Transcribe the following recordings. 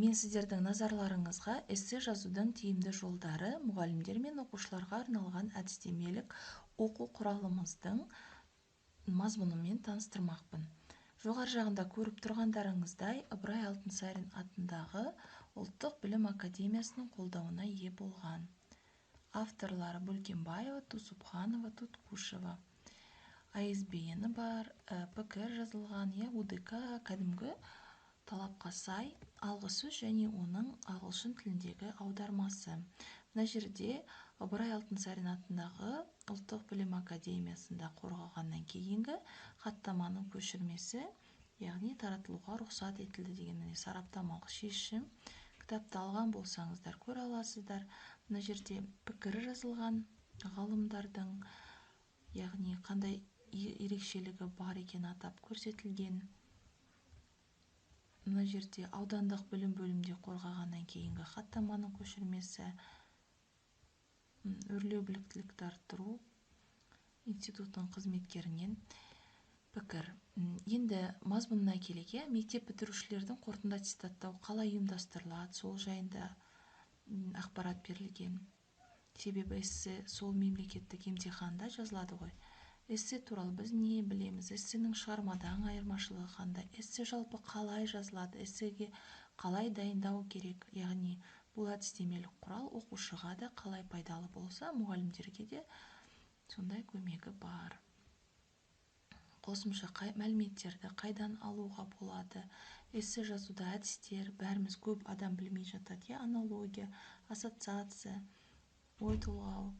Мен сіздердің назарларыңызға эссе жазудың тиімді жолдары мұғалімдер мен оқушыларға арналған әдістемелік оқу құралымыздың мазмұнымен таныстырмақпын. Жоғары жағында көріп тұрғандарыңыздай, Ыбырай Алтынсарин атындағы Ұлттық білім академиясының қолдауына ие болған. Авторлары Бөлкенбаева, Тусупханова, Туткушева. ISBN-і бар, ПКР жазылған, УДК кәдімгі талапқа сай алғы сөз және оның ағылшын тіліндегі аудармасы. Мына жерде Ыбырай Алтынсарин атындағы Ұлттық білім академиясында қорғалғаннан кейінгі хаттаманың көшірмесі, яғни таратылуға рұқсат етілді деген міне сараптамалық шешім. Кітапты алған болсаңыздар көре аласыздар. Мына жерде пікірі жазылған ғалымдардың, яғни қандай ерекшелігі бар екені атап көрсетілген. Мына жерде аудандық білім бөлімінде қорғағаннан кейінгі хаттаманың көшірмесі, өрлеу біліктілікті арттыру институтының қызметкерінен пікір. Енді мазмұнына келейік, иә, мектеп бітірушілердің қорытынды аттестаттау қалай ұйымдастырылады, сол жайында ақпарат берілген. Себебі эссе сол мемлекеттік емтиханда жазылады ғой. Эссе туралы біз не білеміз, эссенің шығармадан айырмашылығы қандай, эссе жалпы қалай жазылады, эссеге қалай дайындау керек, яғни бұл әдістемелік құрал оқушыға да қалай пайдалы болса, мұғалімдерге де сондай көмегі бар. Қосымша мәліметтерді қайдан алуға болады, эссе жазуда әдістер, бәріміз көп адам білмей жатады, иә, аналогия, ассоциация, ой толғау,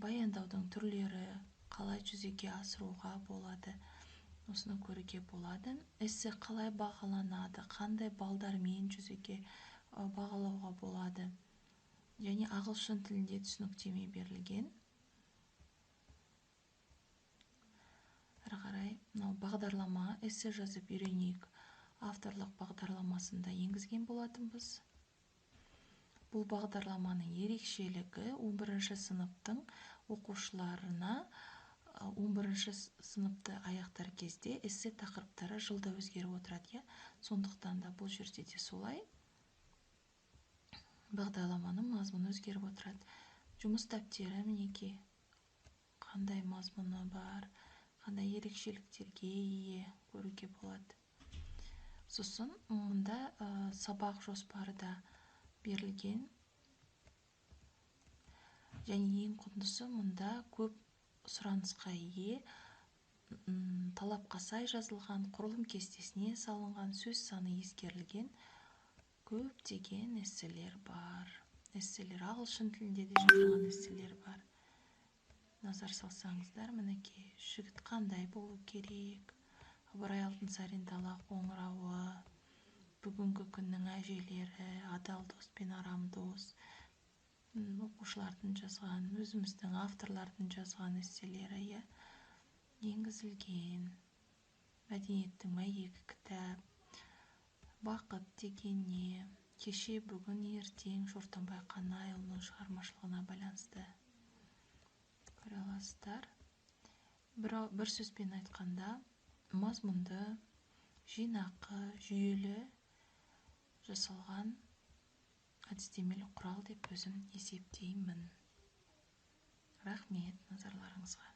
баяндаудың түрлері, қалай жүзеге асыруға болады, осыны көруге болады. Эссе қалай бағаланады, қандай балдармен жүзеге бағалауға болады, және ағылшын тілінде түсініктеме берілген. Әрі қарай мынау бағдарлама, эссе жазып үйренейік авторлық бағдарламасында енгізген болатынбыз. Бұл бағдарламаның ерекшелігі 11 сыныптың оқушыларына 11 сыныпты аяқтар кезде эссе тақырыптары жылда өзгеріп отырады, иә. Сондықтан да бұл жерде де солай бағдарламаның мазмұны өзгеріп отырады. Жұмыс дәптері мінекей қандай мазмұны бар, қандай ерекшеліктерге ие көруге болады. Сосын мұнда сабақ жоспары да берілген. Және ең құндысы мұнда көп сұранысқа ие, талапқа сай жазылған, құрылым кестесіне салынған, сөз саны ескерілген көптеген эсселер бар. Эсселер ағылшын тілінде де жазылған эсселер бар. Назар салсаңыздар, мінекей жігіт қандай болу керек, Ыбырай Алтынсарин дала қоңырауы, бүгінгі күннің әжелері, адал дос пен арам дос, оқушылардың жазған, өзіміздің авторлардың жазған эсселері, иә, енгізілген. Мәдениеттің мәйегі кітап, бақыт деген не, кеше, бүгін, ертең, Шортанбай Қанайұлының шығармашылығына байланысты көре аласыздар. Бір сөзбен айтқанда, мазмұнды, жинақы, жүйелі жасалған әдістемелік құрал деп өзім есептеймін. Рахмет назарларыңызға.